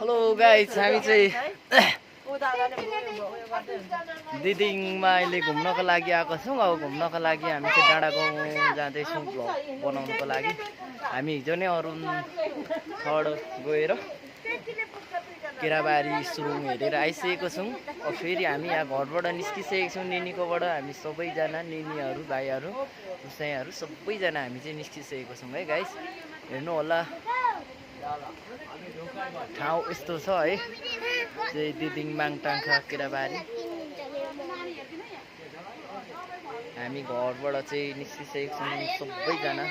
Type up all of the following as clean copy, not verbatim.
Hello guys, हामी चाहिँ दिदिङमा अहिले घुम्नको लागि आएको छौँ। अब घुम्नको लागि हामी चाहिँ डाँडा गाउँ जाँदैछौँ भ्लग बनाउनको लागि। हामी हिजो नै अरुण थर्ड गएर केराबारी सुरुङ हेरेर आइसकेको छौँ। अब फेरि हामी यहाँ घरबाट निस्किसकेको छौँ। निनीकोबाट हामी सबैजना, निनीहरू, भाइहरू, उसैहरू सबैजना हामी चाहिँ निस्किसकेको छौँ है गाइस। हेर्नु होला, ठाउँ यस्तो छ है, चाहिँ दिदिङ माङटाङखा केराबारी। हामी घरबाट चाहिँ निस्किसकेको छौँ सबैजना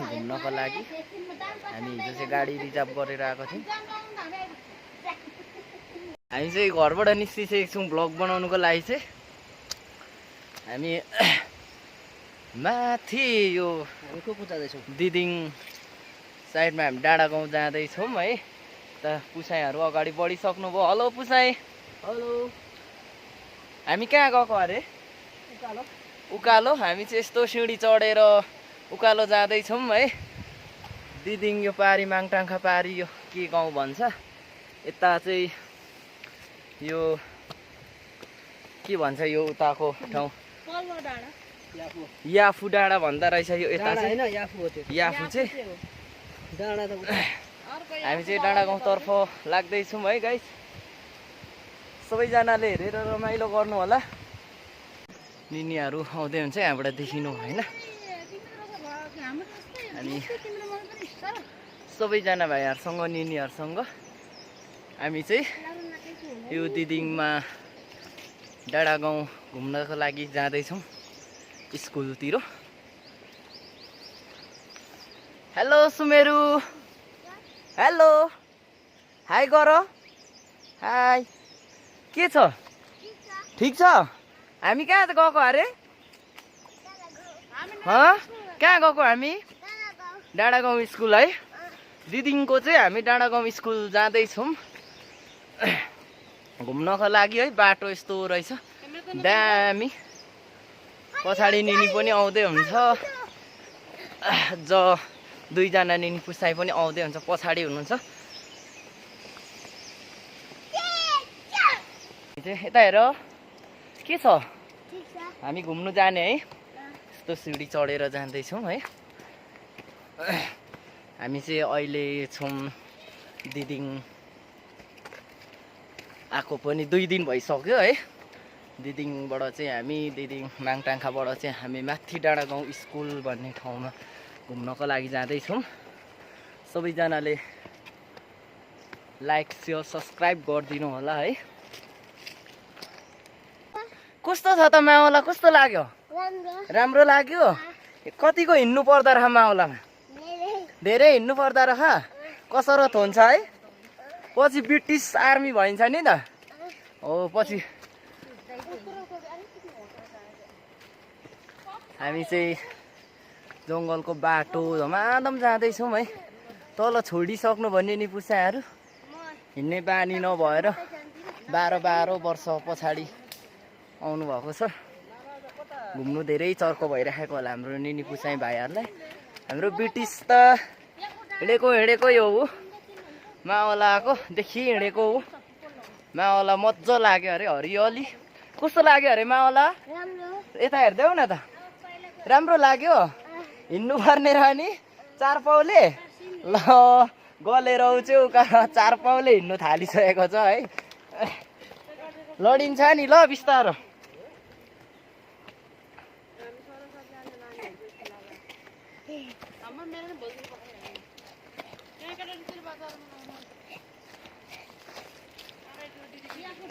घुम्नको लागि। हामी हिजो चाहिँ गाडी रिजर्भ गरेर आएको थियौँ। हामी चाहिँ घरबाट निस्किसकेको छौँ भ्लग बनाउनुको लागि चाहिँ। हामी माथि यो दिदिङ साइडमा हामी डाँडा गाउँ जाँदैछौँ है। त पुसाइहरू अगाडि बढिसक्नुभयो। हेलो पुसाइ। हेलो। हामी कहाँ गएको अरे? उकालो। हामी चाहिँ यस्तो सिँढी चढेर उकालो जाँदैछौँ है। दिदिङ यो पारी माङटाङखा पारी यो के गाउँ भन्छ, यता चाहिँ यो के भन्छ यो उताको ठाउँ? याफु डाँडा भन्दा रहेछ यो। यता चाहिँ याफु चाहिँ हामी चाहिँ डाँडा गाउँतर्फ लाग्दैछौँ है गाइस। सबैजनाले हेरेर रमाइलो गर्नु होला। निनीहरू आउँदै हुन्छ यहाँबाट देखिनु होइन। हामी सबैजना भाइहरूसँग, निनीहरूसँग हामी चाहिँ यो दिदिङमा डाँडा गाउँ घुम्नको लागि जाँदैछौँ स्कुलतिर। हेलो सुमेरु। हेलो, हाई गर। हाई, के छ? ठिक छ। हामी कहाँ गएको अरे? कहाँ गएको हामी? डाँडा गाउँ स्कुल है। दिदिङको चाहिँ हामी डाँडा गाउँ स्कुल जाँदैछौँ घुम्नको लागि है। बाटो यस्तो रहेछ दामी। पछाडि निनी पनि आउँदै हुन्छ, दुईजना निनी पुसाइ पनि आउँदै हुन्छ, पछाडि हुनुहुन्छ। यता हेर, के छ? हामी घुम्नु जाने है। यस्तो सिँढी चढेर जाँदैछौँ है। हामी चाहिँ अहिले छौँ दिदिङ आएको पनि 2 दिन भइसक्यो है। दिदिङबाट चाहिँ हामी दिदिङ माङटाङखाबाट चाहिँ हामी माथि डाँडा गाउँ स्कुल भन्ने ठाउँमा घुम्नको लागि जाँदैछौँ। सबैजनाले लाइक, सेयर, सब्सक्राइब गरिदिनु होला है। कस्तो छ त मावला? कस्तो लाग्यो? राम्रो लाग्यो। कतिको हिँड्नु पर्दा रह मावलामा? धेरै हिँड्नु पर्दा रह। कसरत हुन्छ है। पछि ब्रिटिस आर्मी भइन्छ नि त हो पछि। हामी चाहिँ जङ्गलको बाटो धमाधम जाँदैछौँ है। तल छोडिसक्नु भन्ने नि पुसाहरू, हिँड्ने बानी नभएर 12 वर्ष पछाडि आउनुभएको छ। घुम्नु धेरै चर्को भइराखेको होला हाम्रो निनी पुसाइ भाइहरूलाई। हाम्रो ब्रिटिस त हिँडेको यो हो, मावलाको देखि हिँडेको हो। मावला मजा लाग्यो अरे, हरियाली। कस्तो लाग्यो अरे मावला? यता हेर्दैौ न त। राम्रो लाग्यो। हिँड्नु पर्ने रह नि 4 पाउले। ल गलेर चाहिँ उका 4 पाउले हिँड्नु थालिसकेको छ है। लडिन्छ नि ल बिस्तारो।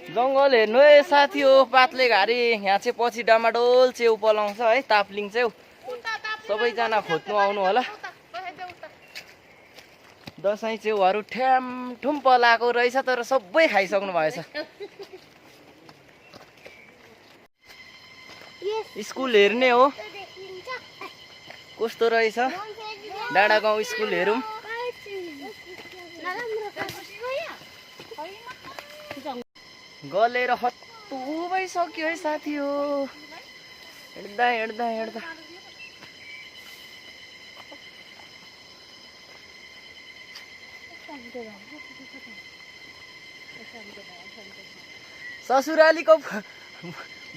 जङ्गल हेर्नु है साथी हो, पातले घारी। यहाँ चाहिँ पछि डामाडोल च्याउ पलाउँछ है, ताप्लिङ च्याउ। सबैजना खोज्नु आउनु होला। दसैँ च्याउहरू ठ्यामठुम पलाएको रहेछ, तर सबै खाइसक्नु भएछ। स्कुल हेर्ने हो कस्तो रहेछ डाँडा गाउँ स्कुल हेरौँ। गलेर हत्तु भइसक्यो है साथी हो। हिँड्दा हिँड्दा हिँड्दा ससुरालीको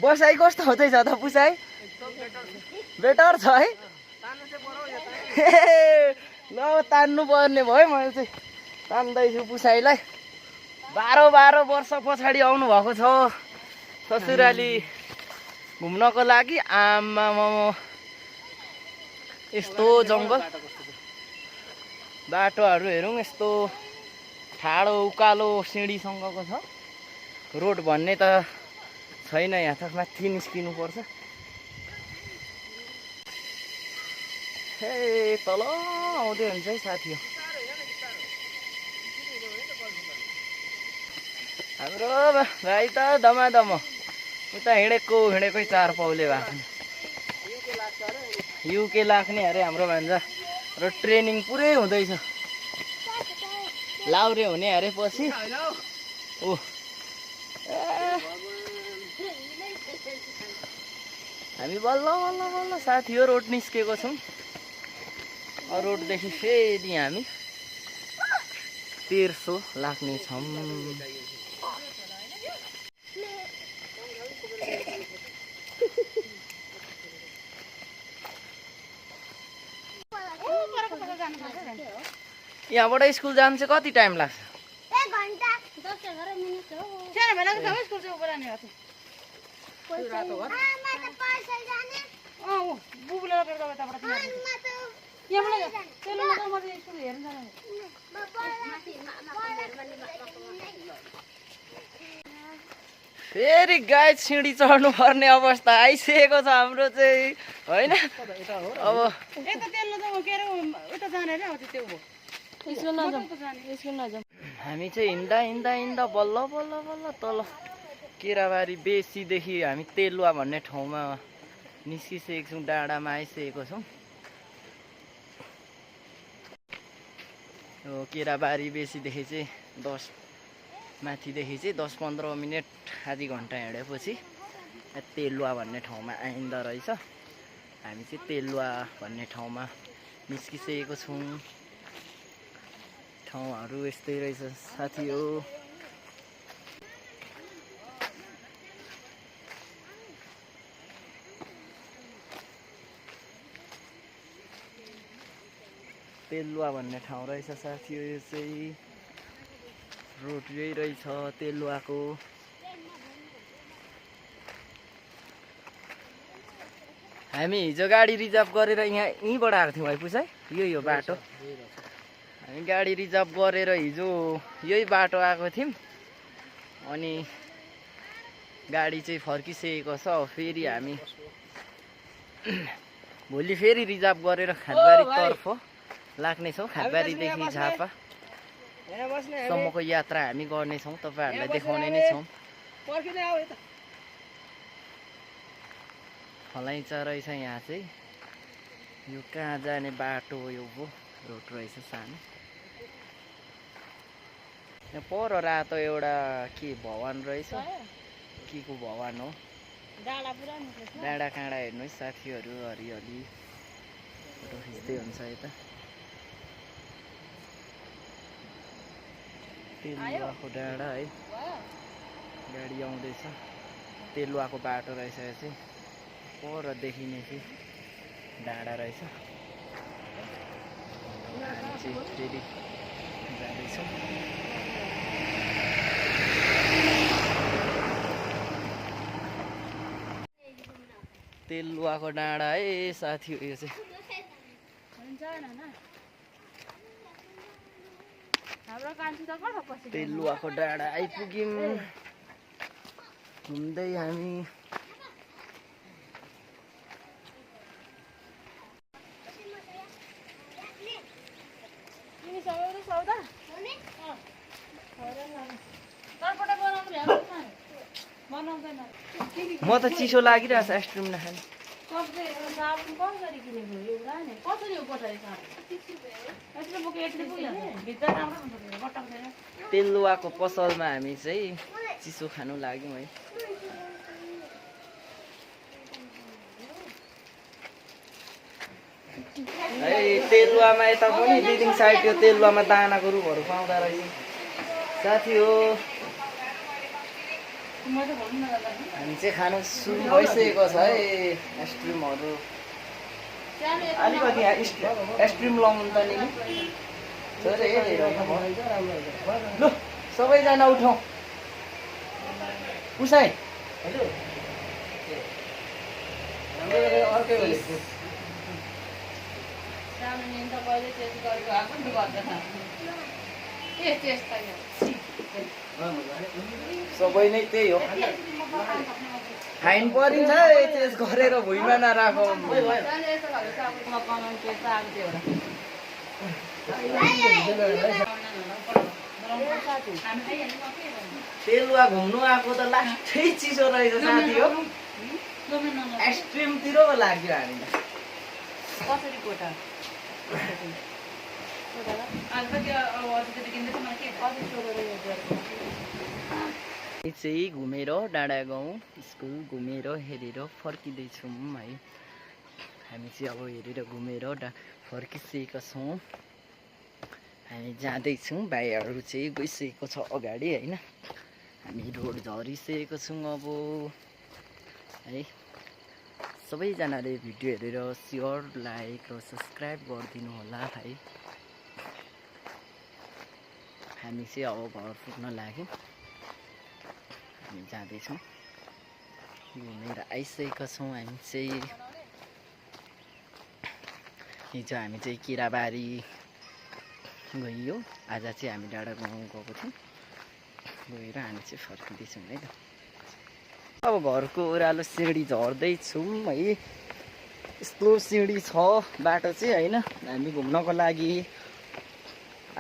बसाइ कस्तो हुँदैछ त पुसाइ? बेटर छ है? ल तान्नु पर्ने भयो मैले चाहिँ तान्दैछु पुसाइलाई। 12 वर्ष पछाडि आउनु भएको छ ससुराली घुम्नको लागि। आमामा यस्तो जङ्गल बाटोहरू हेरौँ, यस्तो ठाडो उकालो सिँढीसँगको छ। रोड भन्ने त छैन, यहाँ त माथि निस्किनु पर्छ। हे तल आउँदै हुन्छ है साथी। हाम्रो भाइ त दमादम उता हिँडेकै 4 पाउले भएको युके लाग्ने अरे हाम्रो भान्जा र ट्रेनिङ पुरै हुँदैछ। लाउरे हुने अरे पछि। ओ हामी बल्ल बल्ल बल्ल साथी हो रोड निस्केको छौँ। रोडदेखि फेरि हामी तेर्सो लाग्नेछौँ। यहाँबाट स्कुल जानु चाहिँ कति टाइम लाग्छ? 1 घण्टा 10-11 मिनेट हो। सानो बेलाको सबै स्कुल चाहिँ उपराने हो। आमा त पार्सल जाने। बुबुले लगेर गयो त्यहाँबाट तिमीहरू। आमा त यहाँबाट तेलो लगेर म चाहिँ स्कुल हेर्न जाने। फेरि गाई सिँढी चढ्नु पर्ने अवस्था आइसकेको छ हाम्रो चाहिँ, होइन? अब यता तेल्लो त के अरे उता जाने रे हो त्यो हो। स्कुल नजाउँ। हामी चाहिँ हिँड्दा बल्ल बल्ल बल्ल तल केराबारी बेसीदेखि हामी तेलुवा भन्ने ठाउँमा निस्किसकेको छौँ। डाँडामा आइसकेको छौँ। यो केराबारी बेसीदेखि चाहिँ माथिदेखि चाहिँ 10-15 मिनट आधी घन्टा हिँडेपछि तेलुवा भन्ने ठाउँमा आइँदो रहेछ। हामी चाहिँ तेलुवा भन्ने ठाउँमा निस्किसकेको छौँ। ठाउँहरू यस्तै रहेछ साथी हो। तेलुवा भन्ने ठाउँ रहेछ साथी हो। यो चाहिँ रोड यही रहेछ तेलुवाको। हामी हिजो गाडी रिजर्भ गरेर यहीँबाट आएको थियौँ है पुसाइ। यो बाटो हामी गाडी रिजर्भ गरेर हिजो यही बाटो आएको थियौँ। अनि गाडी चाहिँ फर्किसकेको छ। फेरि हामी भोलि फेरि रिजर्भ गरेर खादबारीतर्फ लाग्नेछौँ। खादबारीदेखि झापा सम्मको यात्रा हामी गर्नेछौँ, तपाईँहरूलाई देखाउने नै छौँ। फलाइचा रहेछ यहाँ चाहिँ। यो कहाँ जाने बाटो हो, यो रोड रहेछ सानो। यहाँ पर रातो एउटा के भवन रहेछ, के को भवन हो। डाँडा काँडा हेर्नुहोस् साथीहरू, हरियाली फोटो खिच्दै हुन्छ यता। तेलुवाको डाँडा है, गाडी आउँदैछ। तेलुवाको बाटो रहेछ यो चाहिँ। पर देखिने चाहिँ डाँडा रहेछ। हामी चाहिँ फेरि जाँदैछौँ। तेलुवाको डाँडा है साथी हो यो चाहिँ। तेलुवाको डाँडा आइपुग्यौँ। घुम्दै हामी म त चिसो लागिरहेछ आइसक्रिम नखाने। तेलुवाको पसलमा हामी चाहिँ चिसो खानु लाग्यौँ है। है तेलुवामा यता पनि बिल्डिङ साइड त्यो तेलुवामा दानाको रुखहरू पाउँदो रहेछ साथी हो। हामी चाहिँ खानु सुरु भइसकेको छ है आइसक्रिमहरू। अलिकति आइसक्रिम लाउनु त नि लु सबैजना उठौँ उसाइ सबै नै त्यही हो फाइन परिन्छ है त्यस गरेर भुइँमा नराखौँ। तेलुवा घुम्नु आएको त लास्टै चिसो रहेछ साथी हो। आइसक्रिमतिर पो लाग्यो हामीलाई। कसरी कोटा चाहिँ घुमेर डाँडा गाउँ स्कुल घुमेर हेरेर फर्किँदैछौँ है। हामी चाहिँ अब हेरेर घुमेर फर्किसकेका छौँ। हामी जाँदैछौँ भाइहरू चाहिँ गइसकेको छ अगाडि होइन। हामी रोड झरिसकेको छौँ अब है। सबैजनाले भिडियो हेरेर सेयर लाइक र सब्सक्राइब गरिदिनु होला है। हामी चाहिँ अब घर पुग्न लाग्यौँ। हामी जाँदैछौँ घुमेर आइसकेका छौँ। हामी चाहिँ हिजो हामी चाहिँ किराबारी गइयो, आज चाहिँ हामी डाँडा गाउँ गएको थियौँ। गएर हामी चाहिँ फर्किँदैछौँ है त। अब घरको ओह्रालो सिँढी झर्दैछौँ है। यस्तो सिँढी छ बाटो चाहिँ होइन। हामी घुम्नको लागि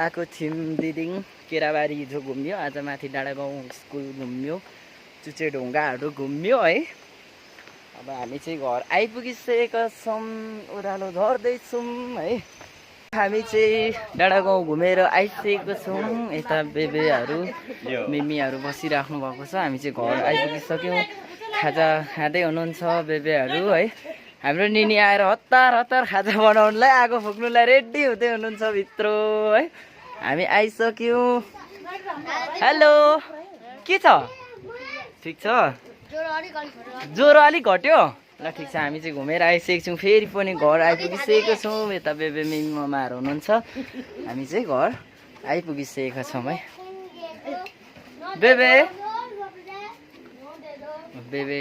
आएको थियौँ दिदिङ केराबारी हिजो घुम्यो, आज माथि डाँडा गाउँ स्कुल घुम्यो, चुचेढुङ्गाहरू घुम्यो है। अब हामी चाहिँ घर आइपुगिसकेका छौँ, ओह्रालो झर्दैछौँ है। हामी चाहिँ डाँडा गाउँ घुमेर आइसकेको छौँ। यता बेबेहरू मिमीहरू बसिराख्नु भएको छ। हामी चाहिँ घर आइपुगिसक्यौँ। खाजा खाँदै हुनुहुन्छ बेबेहरू है। हाम्रो निनी आएर हतार हतार खाजा बनाउनुलाई आगो फुक्नुलाई रेडी हुँदै हुनुहुन्छ भित्र है। हामी आइसक्यौँ। हेलो के छ ठिक छ? ज्वरो अलिक घट्यो ल ठिक छ। हामी चाहिँ घुमेर आइसकेको छौँ। फेरि पनि घर आइपुगिसकेको छौँ। यता बेबे मिमी ममाहरू हुनुहुन्छ। हामी चाहिँ घर आइपुगिसकेका छौँ है। बेबे बेबे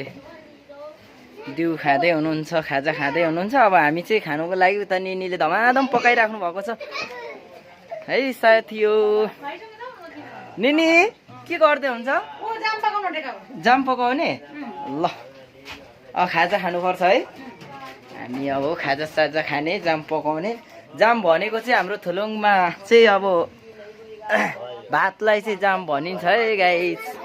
दिउ खाँदै हुनुहुन्छ, खाजा खाँदै हुनुहुन्छ। अब हामी चाहिँ खानुको लागि उता निनीले धमाधम पकाइराख्नु भएको छ है साथी हो। निनी के गर्दै हुन्छ? जाम पकाउने ल। खाजा खानुपर्छ है। हामी अब खाजा साजा खाने, जाम पकाउने। जाम भनेको चाहिँ हाम्रो थुलुङमा चाहिँ अब भातलाई चाहिँ जाम भनिन्छ है गाइस।